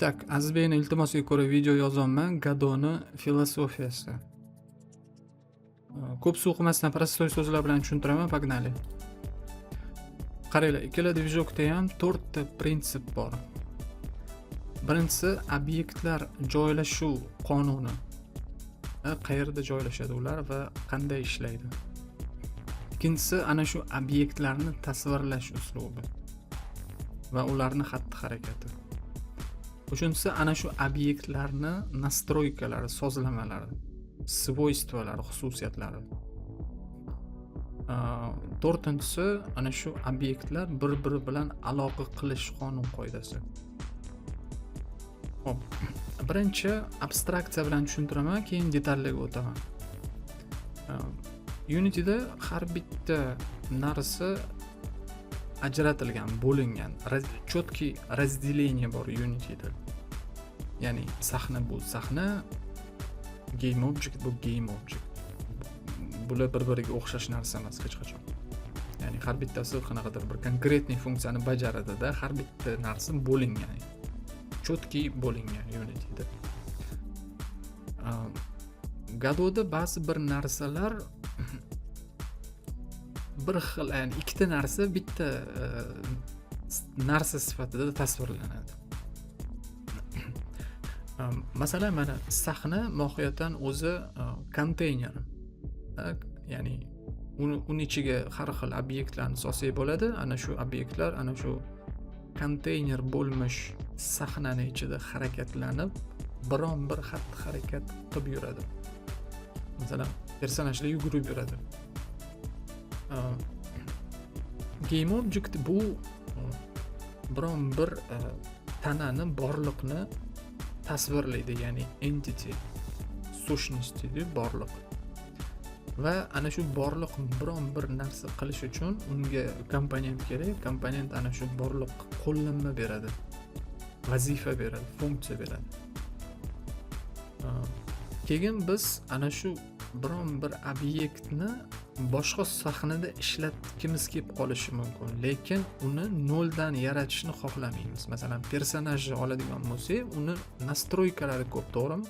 Итак, Azizbekni iltimosiga ko'ra video yozyapman. Godoni filosofiyasi. Ko'p suv qilmasdan, простой so'zlar bilan tushuntiraman, погнали. Qaranglar, ikkala движок da ham to'rtta prinsip bor. Birinchisi obyektlar joylashuv qonuni. Qayerda joylashadi ular va qanday ishlaydi. Ikkinchisi ana shu obyektlarni tasvirlash uslubi va ularni xatti-harakati. Uchinchisi ana shu obyektlarni настройка lari, sozlamalari, свойство lari, xususiyatlari. To'rtinchisi ana shu obyektlar bir-biri bilan aloqa qilish qonun qoidasi. Xo'p, birinchi abstraksiya bilan tushuntiraman, keyin detallarga o'taman. Unityda har bitta narsa ajratilgan, bo'lingan, четкий разделение bor Unityda. Ya'ni sahna bu sahna, game object bu game object. Bular bir-biriga o'xshash narsa emas hech qachon. Ya'ni har bittasi qanaqadir bir конкретный funksiyani bajaradida, har bitta narsa bo'lingan. Четкий bo'lingan Unityda. Godotda ba'zi bir narsalar bir xil, ya'ni ikkita narsa bitta narsa sifatida tasvirlanadi. Masalan, mana sahna mohiyatan o'zi konteyner. Ya'ni uni ichiga har xil obyektlarni solsak bo'ladi. Ana shu obyektlar ana shu konteyner bo'lmish sahnani ichida harakatlanib, biron bir xatti-harakat qilib yuradi. Masalan, personajlar yugurib yuradi. Game object bu biron bir tanani, borliqni tasvirlaydi, ya'ni entity, сущность deydi, borliq. Va ana shu borliq biron bir narsa qilish uchun unga komponent kerak. Komponent ana shu borliqqa qo'llanma beradi, vazifa beradi, funksiya beradi. Keyin biz ana shu biron bir obyektni boshqa sahnada ishlatgimiz kelib qolishi mumkin, lekin uni noldan yaratishni xohlamaymiz. Masalan, personajni oladigan bo'lsak, uni настройка lari ko'p, to'g'rimi?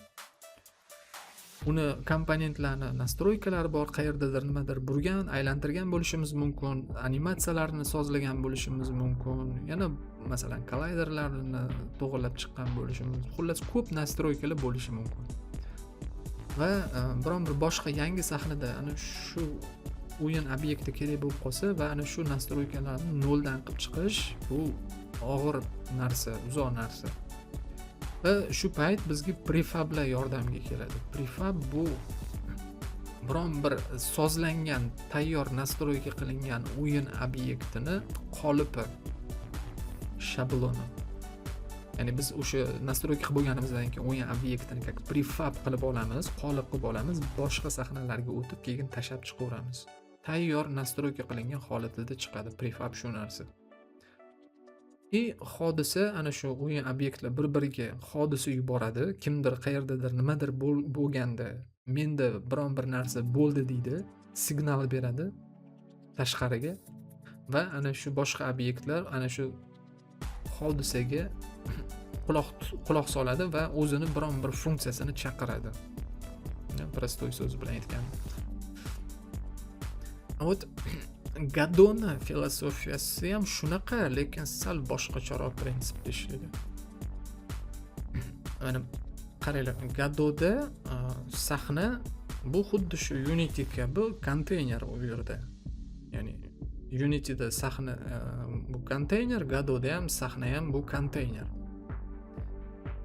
Uni komponentlarni настройка lari bor, qayerdadir nimadir burgan, aylantirgan bo'lishimiz mumkin, animatsiyalarni sozlagan bo'lishimiz mumkin, yana masalan, kollayderlarni to'g'irlab chiqqan bo'lishimiz, xullas, ko'p настройка lar bo'lishi mumkin. Va biron bir boshqa yangi sahnada ana shu o'yin obyekti kerak bo'lib qolsa va ana shu настройка larni noldan qilib chiqish bu og'ir narsa, uzoq narsa. Va shu payt bizga prefablar yordamga keladi. Prefab bu biron bir sozlangan, tayyor настройка qilingan o'yin obyektini qolipi, shabloni. Ya'ni biz o'sha настройка qilib bo'lganimizdan keyin o'yin obyektini как prefab qilib olamiz, qolip qilib olamiz, boshqa sahnalarga o'tib, keyin tashlab chiqaveramiz. Tayyor настройка qilingan holatida chiqadi prefab, shu narsa. И hodisa, ana shu o'yin obyektlar bir-biriga hodisa yuboradi. Kimdir qayerdadir nimadir bo'lganda, menda biron bir narsa bo'ldi deydi, signal beradi tashqariga va ana shu boshqa obyektlar ana shu hodisaga quloq soladi va o'zini biron bir funksiyasini chaqiradi. Простой so'z bilan aytganda. Вот Godoni filosofiyasi ham shunaqa, lekin sal boshqacharoq prinsipda ishlaydi. Mana qaranglar, Godotda sahna bu xuddi shu Unity kabi konteyner u yerda. Ya'ni Unityda sahna bu konteyner, Godotda ham sahna ham bu konteyner.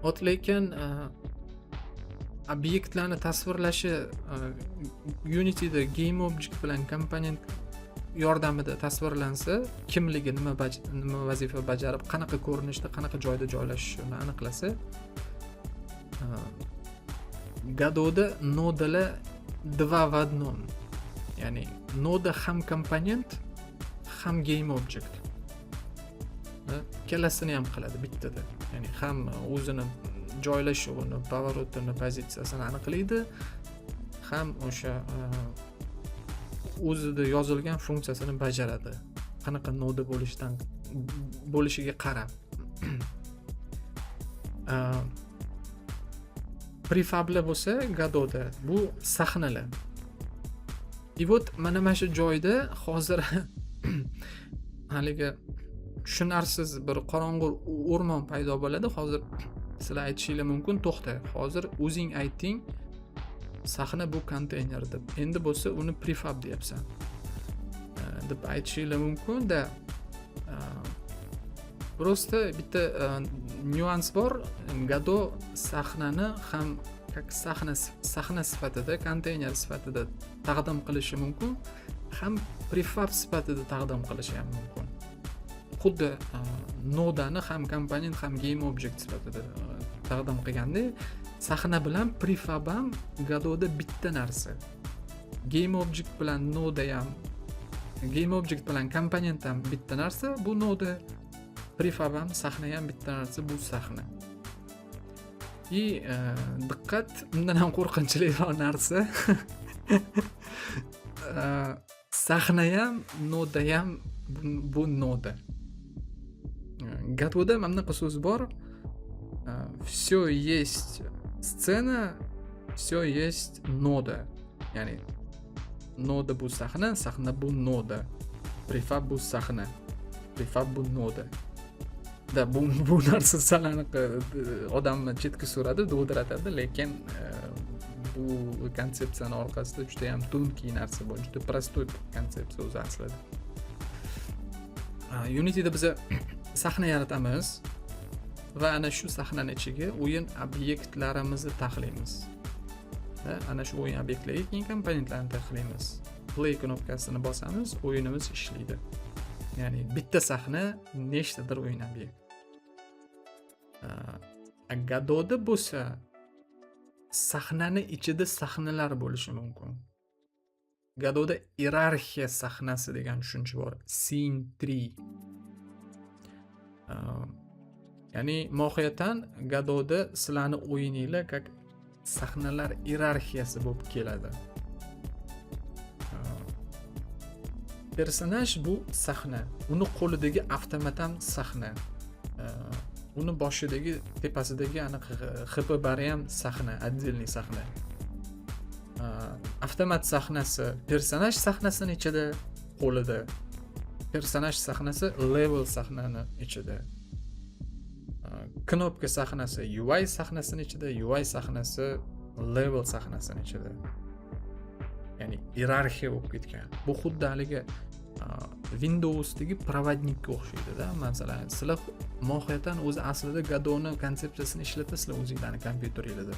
Вот, lekin obyektlarni tasvirlashi Unityda game object bilan komponent yordamida tasvirlansa, kimligi, nima vazifa bajarib, qanaqa ko'rinishda, qanaqa joyda joylashishini aniqlasa, Godotda nodalar два в одном. Ya'ni noda ham komponent, ham game object. Ikkalasini ham qiladi bittada. Ya'ni ham o'zini joylashuvini, поворот ini, pozitsiyasini aniqlaydi, ham o'sha o'zida yozilgan funksiyasini bajaradi. Qanaqa noda bo'lishiga qarab. Prefablar bo'lsa, Godotda bu sahnalar. И вот mana shu joyda hozir haligi tushunarsiz bir qorong'u o'rmon paydo bo'ladi. Hozir sizlar aytishinglar mumkin: "To'xta, hozir o'zing aytding, sahna bu konteyner deb, endi bo'lsa uni prefab deyapsan", deb aytishinglar mumkin-da. Просто bitta nyuans bor: Godot sahnani ham как sahna sifatida, konteyner sifatida taqdim qilishi mumkin, ham prefab sifatida taqdim qilishi ham mumkin. Xuddi nodani ham komponent, ham game object sifatida taqdim qilgandek, sahna bilan prefab ham Godotda bitta narsa. Game object bilan noda ham, game object bilan komponent ham bitta narsa, bu noda. Prefab ham, sahna ham bitta narsa, bu sahna. И diqqat, undan ham qo'rqinchliroq narsa: sahna ham, noda ham bu noda. Godotda mana bunaqa so'z bor: все есть сцена, все есть нода. Ya'ni noda bu sahna, sahna bu noda, prefab bu sahna, prefab bu noda. Да, bu narsa sal anaqa odamni chetga suradi, dovdiratadi, lekin bu konsepsiyani orqasida judayam тонкий narsa bor, juda простой konsepsiya o'zi aslida. Unityda biza sahna yaratamiz va ana shu sahnani ichiga o'yin obyektlarimizni taxlaymiz. Va ana shu o'yin obyektlariga keyin komponentlarni taxlaymiz. Play knopkasini bosamiz, o'yinimiz ishlaydi. Ya'ni bitta sahna, nechtadir o'yin obyekt. Godotda bo'lsa sahnani ichida sahnalar bo'lishi mumkin. Godotda iyerarxiya sahnasi degan tushuncha bor. Scene tree. Ya'ni mohiyatan Godotda sizlarni o'yininglar как sahnalar iyerarxiyasi bo'lib keladi. Personaj bu sahna. Uni qo'lidagi avtomat ham sahna. Uni boshidagi, tepasidagi anaqa HP bari ham sahna, отдельный sahna. Avtomat sahnasi personaj sahnasini ichida, qo'lida. Personaj sahnasi level sahnani ichida. Knopka sahnasi UI sahnasini ichida, UI sahnasi level sahnasini ichida. Ya'ni iyerarxiya bo'lib ketgan. Bu xuddi haligi Windowsdagi проводник ka o'xshaydi-da. Masalan, sizlar mohiyatan o'zi aslida Godotni konsepsiyasini ishlatasizlar o'zinglarni kompyuteringlarda.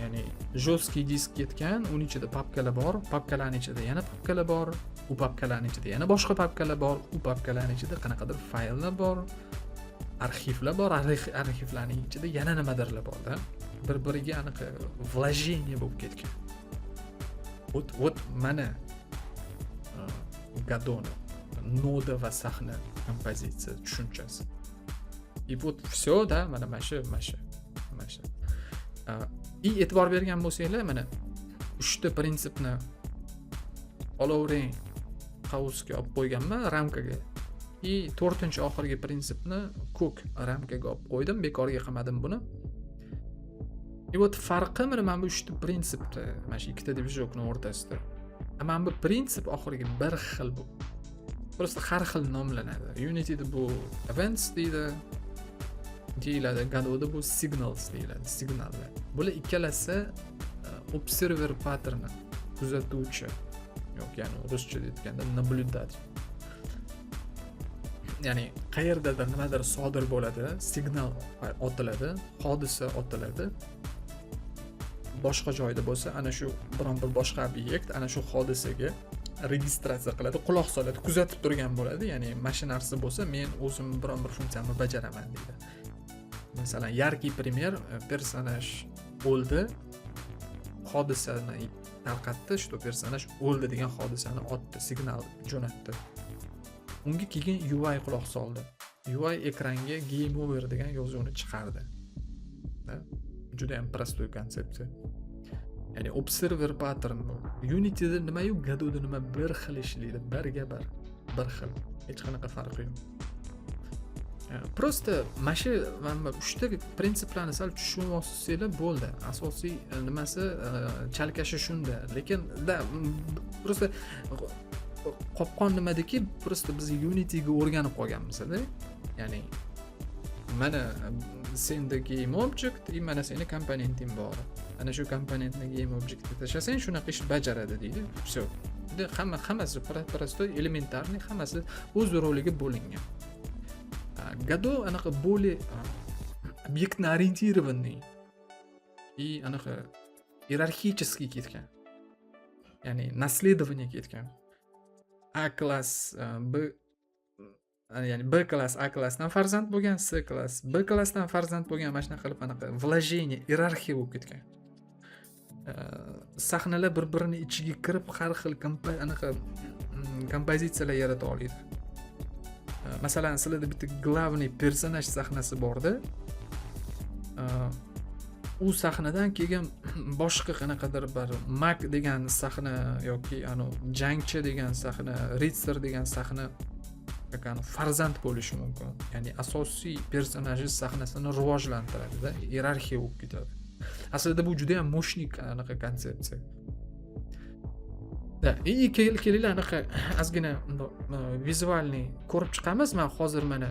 Ya'ni жесткий disk ketgan, uni ichida papkalar bor, papkalarning ichida yana papkalar bor, u papkalarning ichida yana boshqa papkalar bor, u papkalarning ichida qanaqadir fayllar bor, arxivlar bor, arxivlarning ichida yana nimadirlar borda. Bir-biriga anaqa вложение bo'lib ketgan. Вот mana Godotni noda va sahna kompozitsiya tushunchasi. И вот все, да, mana shu. И e'tibor bergan bo'lsanglar, mana uchta prinsipni olovring qavusga olib qo'yganman, ramkaga. И to'rtinchi, oxirgi prinsipni ko'k ramkaga olib qo'ydim, bekorga qilmadim buni. И вот farqi mana bu uchta prinsipda, mana shu ikkita движок ni o'rtasida. Mana bu prinsip oxirgi bir xil bu. Просто har xil nomlanadi. Unityda bu events deydi, deyiladi, Godotda bu signals deyiladi, signallar. Bular ikkalasi observer patterni, kuzatuvchi yoki, ya'ni ruschada aytganda, наблюдатель. Ya'ni qayerdadir nimadir sodir bo'ladi, signal otiladi, hodisa otiladi. Boshqa joyda bo'lsa, ana shu biron bir boshqa obyekt ana shu hodisaga registratsiya qiladi, quloq soladi, kuzatib turgan bo'ladi. Ya'ni mana shu narsa bo'lsa, men o'zim biron bir funksiyamni bajaraman deydi. Masalan, яркий пример: personaj o'ldi, hodisani tarqatdi, что personaj o'ldi degan hodisani otdi, signal jo'natdi. Unga keyin UI quloq soldi. UI ekranga "game over" degan yozuvni chiqardi. Да? Juda ham простой konsepsiya. Ya'ni observer pattern bu. Unityda nimayu Godotda nima, bir xil ishlaydi, birga bir. Bir xil. Hech qanaqa farqi yo'q. Просто mana shu, mana bu uchta prinsiplarni sal tushunib olsanglar bo'ldi. Asosiy nimasi, chalkashi shunda. Lekin да, просто qopqon nimadaki, просто biz Unityga o'rganib qolganmizda. Ya'ni mana senda game object и mana seni komponenting bor. Ana shu komponentni game objectga tashlasang, shunaqa ish bajaradi deydi. Всё. Hammasi простой, элементарный, hammasi o'z roliga bo'lingan. Godot anaqa более объектно ориентированный и anaqa иерархический ketgan. Ya'ni наследование ketgan. A klass B, ya'ni B klass A klassdan farzand bo'lgan, C klass B klassdan farzand bo'lgan, mana shunaqa qilib anaqa вложение, iyerarxiya bo'lib ketgan. Sahnalar bir-birini ichiga kirib, har xil anaqa kompozitsiyalar yarata oladi. Masalan, sizlarda bitta главный personaj sahnasi borda. U sahnadan keyin boshqa qanaqadir bir маг degan sahna yoki anavi jangchi degan sahna, ritsar degan sahna как farzand bo'lishi mumkin. Ya'ni asosiy personaji sahnasini rivojlantiradida, iyerarxiya bo'lib ketadi. Aslida bu juda ham мощный anaqa konsepsiya. Да, и kelinglar, anaqa ozgina bundoq визуальный ko'rib chiqamiz. Man hozir mana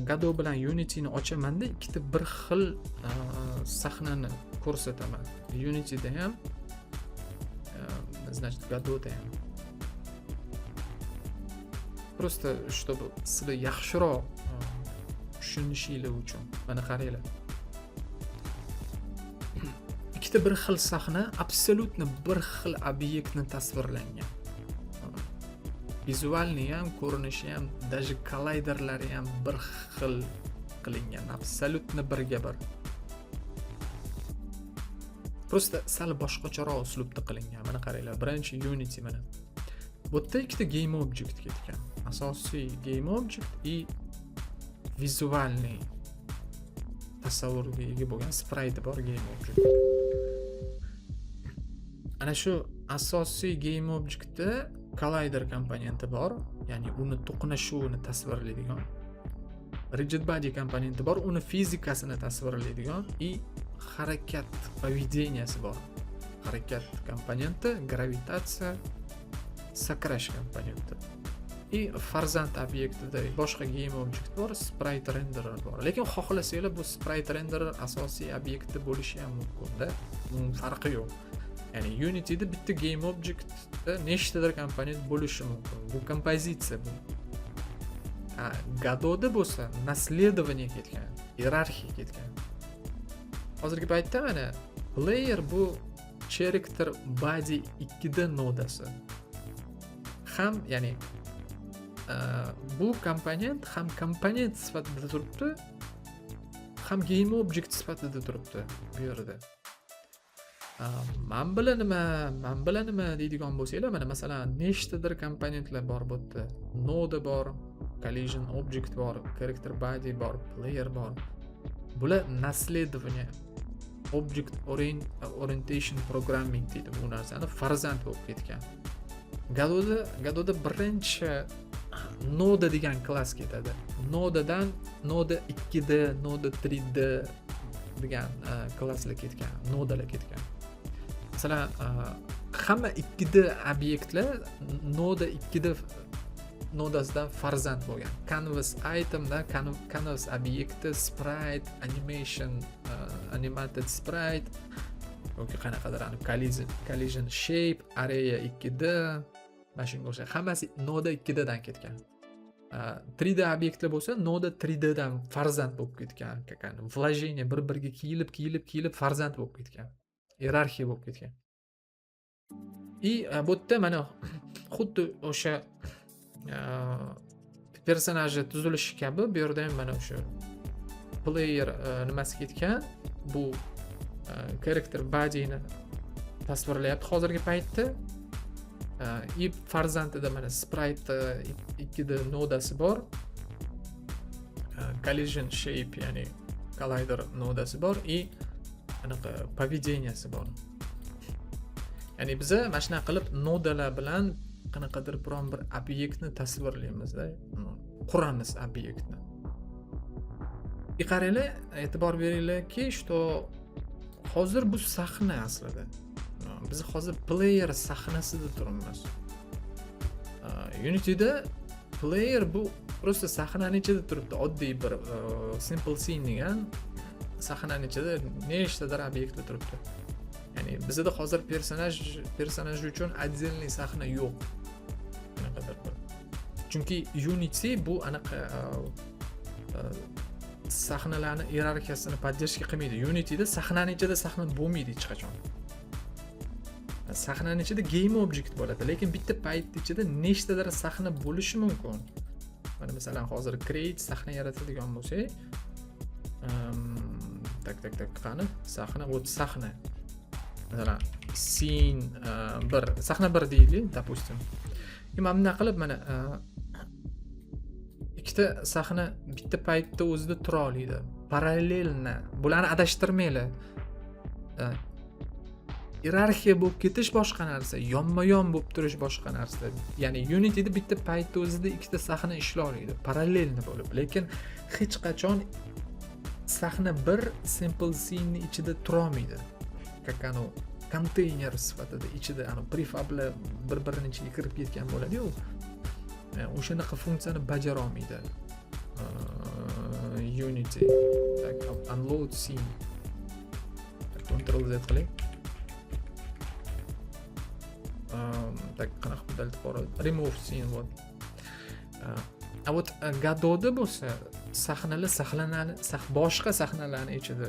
Godot bilan Unityni ochamanda, ikkita bir xil sahnani ko'rsataman. Unityda ham, значит, Godotda ham. Просто чтобы sizlar yaxshiroq tushunishinglar uchun. Mana qaranglar. Ikkita bir xil sahna, абсолютно bir xil obyektni tasvirlangan. Визуальный ham, ko'rinishi ham, даже kollayderlari ham bir xil qilingan, абсолютно birga bir. Просто sal boshqacharoq uslubda qilingan. Mana qaranglar, birinchi Unity mana. Bu yerda ikkita game object ketgan. Asosiy game object и визуальный tasavvurga ega bo'lgan sprite bor game object. Ana shu asosiy game objectda collider komponenti bor, ya'ni uni to'qnashuvini tasvirlaydigan. Rigid body komponenti bor, uni fizikasini tasvirlaydigan и harakat поведения si bor. Harakat komponenti, gravitatsiya, sakrash komponenti. И farzand obyektida boshqa game object bor, sprite renderer bor. Lekin xohlasanglar, bu sprite renderer asosiy obyekti bo'lishi ham mumkin-da. Buning farqi yo'q. Ya'ni Unityda bitta game objectda nechtadir komponent bo'lishi mumkin. Bu kompozitsiya bu. A, Godotda bo'lsa наследование ketgan, iyerarxiya ketgan. Hozirgi paytda mana player bu character body 2D nodasi. Ham, ya'ni bu komponent ham komponent sifatida turibdi, ham game object sifatida turibdi bu yerda. Man bilan nima, man bilan nima deydigan bo'lsanglar, mana masalan, nechtadir komponentlar bor bu yerda. Noda bor, collision object bor, character body bor, player bor. Bular наследование, object orientation programming deydi bu narsani, farzand bo'lib ketgan. Godotda birinchi noda degan klass ketadi. Nodadan noda 2D, noda 3D degan klasslar ketgan, nodalar ketgan. Masalan, hamma 2D obyektlar noda 2D nodasidan farzand bo'lgan. Canvas itemda canvas obyekti, sprite, animation, animated sprite yoki qanaqadir collision shape, area 2D, mana shunga o'xshagan hammasi noda 2D dan ketgan. 3D obyektlar bo'lsa, noda 3D dan farzand bo'lib ketgan. Как вложение, bir biriga kiyilib, kiyilib, kiyilib farzand bo'lib ketgan. Iyerarxiya bo'lib ketgan. И bu yerda mana xuddi o'sha personaji tuzilishi kabi bu yerda ham mana o'sha player nimasi ketgan. Bu character bodyni tasvirlayapti hozirgi paytda. И farzandida mana sprite 2D nodasi bor. Collision shape, ya'ni collider nodasi bor и anaqa поведения si bor. Ya'ni biza mana shunaqa qilib nodalar bilan qanaqadir biron bir obyektni tasvirlaymizda, quramiz obyektni. И qaranglar, e'tibor beringlarki, что hozir bu sahna aslida. Biz hozir player sahnasida turibmiz. Unityda player bu просто sahnani ichida turibdi. Oddiy bir simple scene degan sahnani ichida nechtadir obyektlar turibdi. Ya'ni bizda hozir personaj uchun отдельный sahna yo'q. Qanaqadir bir. Chunki Unity bu anaqa sahnalarni iyerarxiyasini поддержка qilmaydi. Unityda sahnani ichida sahna bo'lmaydi hech qachon. Sahnani ichida game object bo'ladi, lekin bitta payt ichida nechtadir sahna bo'lishi mumkin. Mana, masalan, hozir create sahna yaratadigan bo'lsak, так, так, так, qani? Sahna, вот sahna. Masalan, scene 1, sahna 1 deylik, допустим. И mana bunday qilib, mana ikkita sahna bitta paytda o'zida tura oladi. Параллельно. Bularni adashtirmanglar. Iyerarxiya bo'lib ketish boshqa narsa, yonma-yon bo'lib turish boshqa narsa. Ya'ni Unityda bitta paytda o'zida ikkita sahna ishlay oladi, параллельно bo'lib. Lekin hech qachon sahna bir simple scene ichida turolmaydi. Как anu konteyner sifatida ichida anu prefablar bir-birini ichiga kirib ketgan bo'ladi-yu. O'shanaqa funksiyani bajara olmaydi. Unity. Так, unload scene. Ctrl Z qiling. Так, qanaqa удалить qilib, remove scene, вот. А вот Godotda bo'lsa, sahnalar sahnalarni boshqa sahnalarni ichida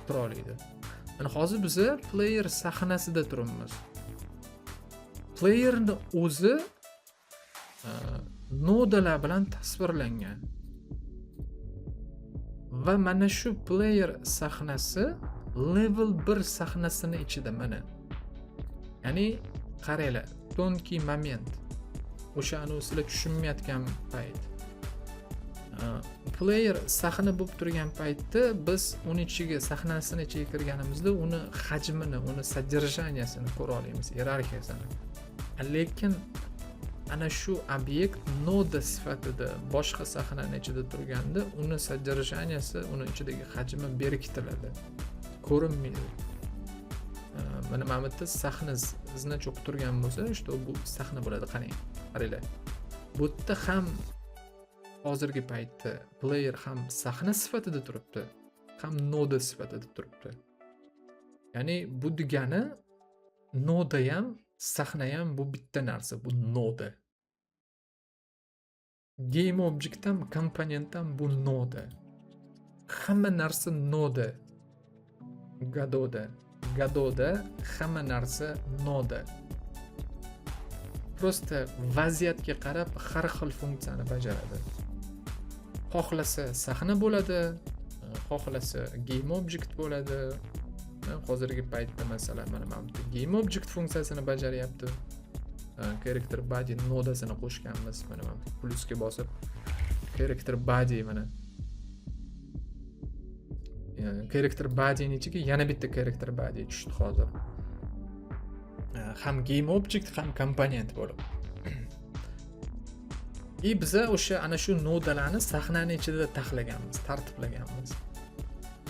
tura oladi. Mana hozir biza player sahnasida turibmiz. Playerni o'zi nodalar bilan tasvirlangan. Va mana shu player sahnasi level 1 sahnasini ichida mana. Ya'ni qaranglar, тонкий момент. O'sha anavi sizlar tushunmayotgan payt. Player sahna bo'lib turgan paytda biz uni ichiga, sahnasini ichiga kirganimizda uni hajmini, uni содержания sini ko'ra olamiz, iyerarxiyasini. Lekin ana shu obyekt noda sifatida boshqa sahnani ichida turganda uni содержания si, uni ichidagi hajmi berkitiladi. Ko'rinmaydi. Mana bu yerda sahna значок turgan bo'lsa, что bu sahna bo'ladi. Qarang, qaranglar. Bu yerda ham hozirgi paytda player ham sahna sifatida turibdi, ham noda sifatida turibdi. Ya'ni bu degani noda ham, sahna ham bu bitta narsa, bu noda. Game object ham, komponent ham bu noda. Hamma narsa noda. Godotda. Godotda hamma narsa noda. Просто vaziyatga qarab har xil funksiyani bajaradi. Xohlasa sahna bo'ladi, xohlasa game object bo'ladi. Hozirgi paytda, masalan, mana bu yerda game object funksiyasini bajaryapti. Character body nodasini qo'shganmiz. Mana plyusga bosib character body, mana. Character bodyni ichiga yana bitta character body tushdi hozir. Ham game object, ham komponent bo'lib. И biza o'sha ana shu nodalarni sahnani ichida taxlaganmiz, tartiblaganmiz.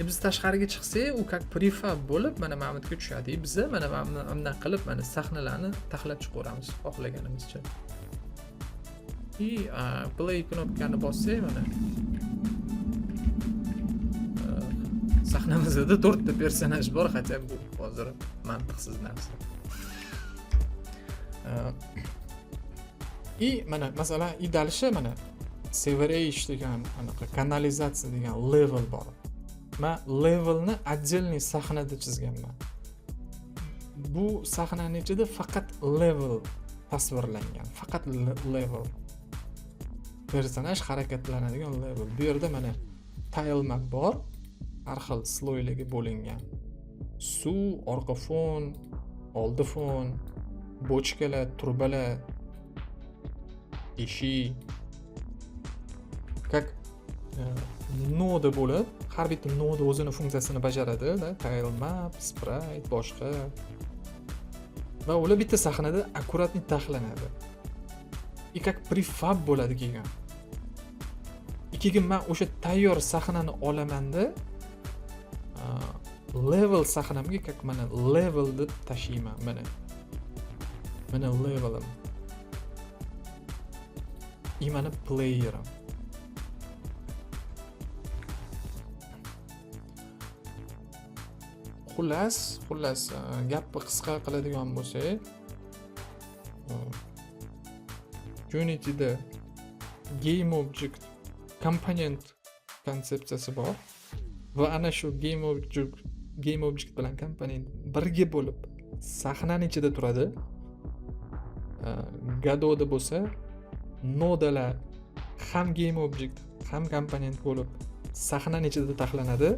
E biz tashqariga chiqsak, u как prefab bo'lib mana bu yerga tushadi. И biza mana bundan qilib mana sahnalarni taxlab chiqaveramiz xohlaganimizcha. И play knopkani bossak, mana sahnamizda to'rtta personaj bor, хотя bu hozir mantiqsiz narsa. И mana, masalan, и дальше mana sewerage degan, anaqa kanalizatsiya degan level bor. Man levelni отдельный sahnada chizganman. Bu sahnani ichida faqat level tasvirlangan, faqat level. Personaj harakatlanadigan level. Bu yerda mana tile map bor, har xil слой larga bo'lingan. Suv, orqa fon, oldi fon, bochkalar, trubalar, eshik. Как noda bo'lib, har bitta noda o'zini funksiyasini bajaradi, da, tile map, sprite, boshqa. Va ular bitta sahnada аккуратный taxlanadi. И как prefab bo'ladi keyin. Keyin man o'sha tayyor sahnani olamanda, level sahnamga, как mana level deb tashlayman. Mana levelim и mana playerim. Xullas, gapni qisqa qiladigan bo'lsak, Unityda game object komponent konsepsiyasi bor va ana shu game object bilan komponent birga bo'lib sahnani ichida turadi. Godotda bo'lsa nodalar ham game object, ham komponent bo'lib sahnani ichida taxlanadi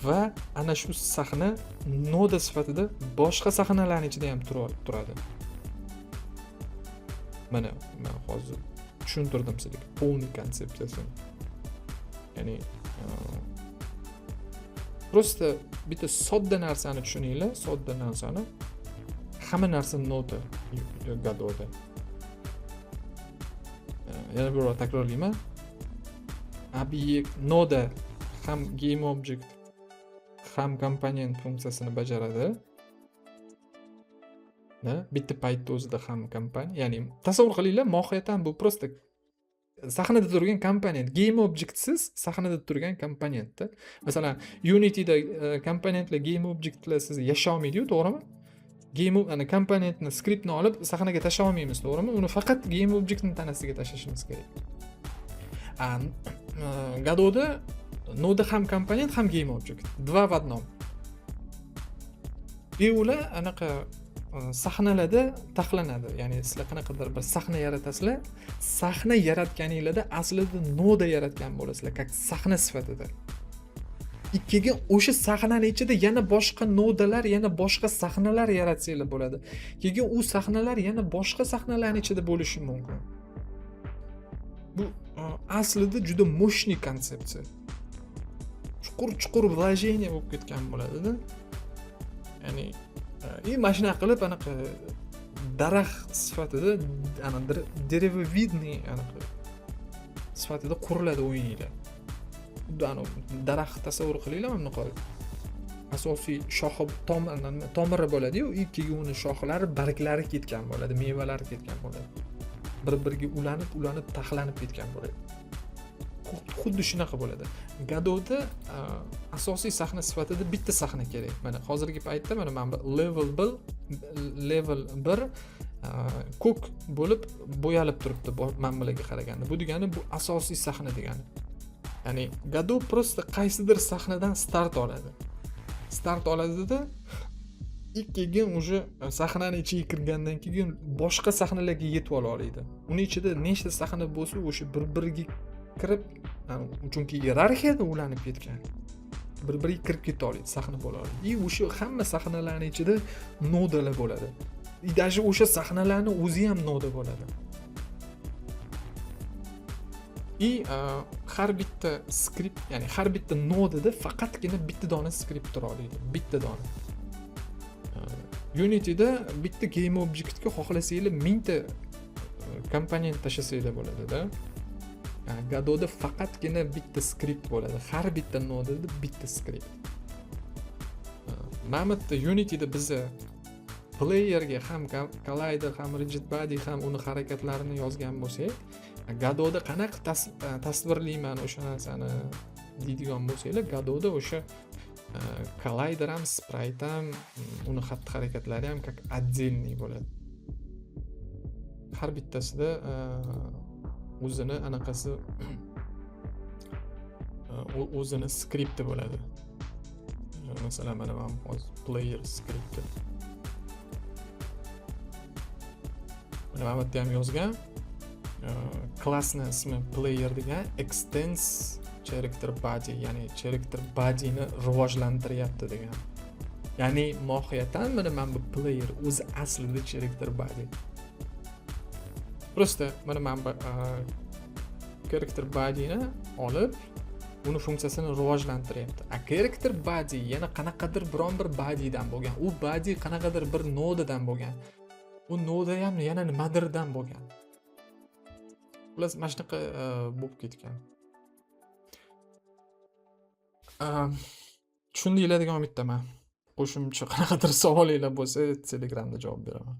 va ana shu sahna noda sifatida boshqa sahnalarni ichida ham turadi. Mana man hozir tushuntirdim sizlarga полный konsepsiyasini. Ya'ni просто bitta sodda narsani tushuninglar, sodda narsani: hamma narsa noda Godotda. Yana bir bor takrorlayman: obyekt noda ham game object, ham komponent funksiyasini bajaradi. Bitta paytda o'zida ham komponent. Ya'ni tasavvur qilinglar, mohiyatan bu просто sahnada turgan komponent, game objectsiz sahnada turgan komponentda. Masalan, Unityda komponentlar game objectlarsiz yasholmaydiyu, to'g'rimi? Game ana komponentni, skriptni olib sahnaga tashlay olmaymiz, to'g'rimi? Uni faqat game objectni tanasiga tashlashimiz kerak. Godotda noda ham komponent, ham game object, два в одном. И ular anaqa sahnalarda taxlanadi. Ya'ni sizlar qanaqadir bir sahna yaratasizlar, sahna yaratganinglarda aslida noda yaratgan bo'lasizlar, как sahna sifatida. Keyin o'sha sahnani ichida yana boshqa nodalar, yana boshqa sahnalar yaratsanglar bo'ladi. Keyin u sahnalar yana boshqa sahnalarni ichida bo'lishi mumkin. Bu aslida juda мощный konsepsiya, chuqur chuqur вложение bo'lib ketgan bo'ladida. Ya'ni и mana shunaqa qilib anaqa daraxt sifatida, ana деревовидный anaqa sifatida quriladi o'yininglar. Xuddi anavi daraxt tasavvur qilinglar, mana bunaqa asosiy shoxi, tomiri bo'ladiyu, и keyin uni shoxlari, barglari ketgan bo'ladi, mevalari ketgan bo'ladi, bir biriga ulanib ulanib taxlanib ketgan bo'ladi. Xuddi shunaqa bo'ladi. Godotda asosiy sahna sifatida bitta sahna kerak. Mana hozirgi paytda mana bu level 1, level 1 ko'k bo'lib bo'yalib turibdi mana bularga qaraganda. Bu degani bu asosiy sahna degani. Ya'ni Godot просто qaysidir sahnadan start oladi, start oladida, и keyin уже sahnani ichiga kirgandan keyin boshqa sahnalarga yetib ola oladi. Uni ichida nechta sahna bo'lsa, o'sha bir biriga kirib, chunki iyerarxiyada ulanib ketgan, bir biriga kirib keta oladi, sahna bo'la oladi. И o'sha hamma sahnalarni ichida nodalar bo'ladi, и даже o'sha sahnalarni o'zi ham noda bo'ladi. И har bitta skript, ya'ni har bitta nodada faqatgina bitta dona skript tura oladi, bitta dona. Unityda bitta game objectga xohlasanglar mingta komponent tashlasanglar bo'ladida. Godotda faqatgina bitta skript bo'ladi, har bitta nodada bitta skript. Mana bu yerda Unityda biza playerga ham collider, ham rigid body, ham uni harakatlarini yozgan bo'lsak, Godotda qanaqa tasvirlayman o'sha narsani deydigan bo'lsanglar, Godotda o'sha collider ham, sprite ham, uni xatti harakatlari ham как отдельный bo'ladi. Har bittasida o'zini anaqasi, o'zini skripti bo'ladi. Masalan, mana hozir player skripti, mana bu yerda ham yozgan. Klassni ismi player degan, extends character body, ya'ni character bodyni rivojlantiryapti degan. Ya'ni mohiyatan mana bu player o'zi aslida character body. Просто mana bu character bodyni olib, uni funksiyasini rivojlantiryapti. A character body yana qanaqadir biron bir bodydan bo'lgan, u body qanaqadir bir nodadan bo'lgan, u noda ham yana nimadirdan bo'lgan. Xullas, mana shunaqa bo'lib ketgan. Tushundinglar degan umiddaman. Qo'shimcha qanaqadir savolinglar bo'lsa, Telegramda javob beraman.